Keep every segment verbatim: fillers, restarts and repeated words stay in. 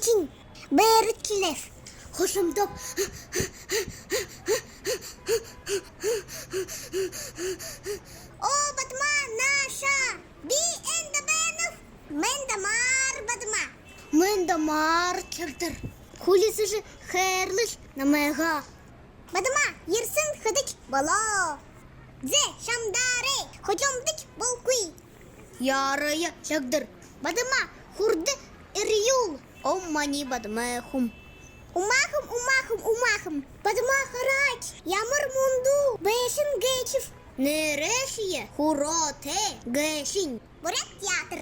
Шэнь. Бэрхэ хэлэб. Хошомдоб. Оо, Бадма, наашаа. Би эндэ байнаб. Мэндэ амар, Бадма. Мэндэ амар, Чагдир. Хүлисэжэ, хайрлыш намайгаа. Бадма, ерэһэн хэды болоо. Зэ, шамдаарай, хожомдожо болохогүй. Яарая, Чагдир. Бадма, хурда эрьюул. Ом мани Бадмай хүм. Умаа хүм, умаа хүм, умаа хүм. Бадма, хараач, ямар мүндүү байшан гээшэб. Нэрээшье хүрөөтэй гээшэнь. Буряад театр.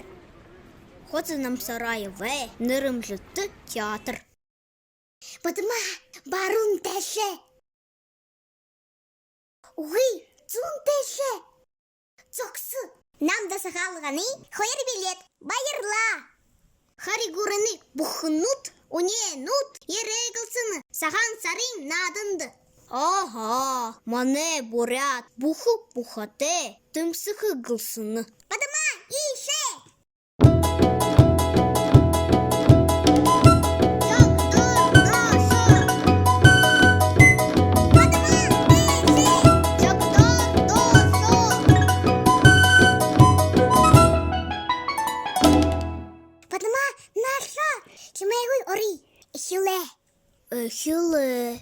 Хоца Намсараевай нэрэмжэтэ театр. Бадма, баруун тээшээ. Үгы, зүүн тээшээ. Зогсо. Намда Сагаалганай хоёр билет. Баярлаа. Хари гүрэнэй бүхэнүүд, үнеэнүүд ерээ гэлсэнэ Сагаан һарын нааданда. Ага, манай буряад бүхэ бүхэтэй тэмсэхэ гэлсэнэ. Бадма, иишээ. Бадма, наашаа, шамайгаа орой. Эхилээ. Эхилээ.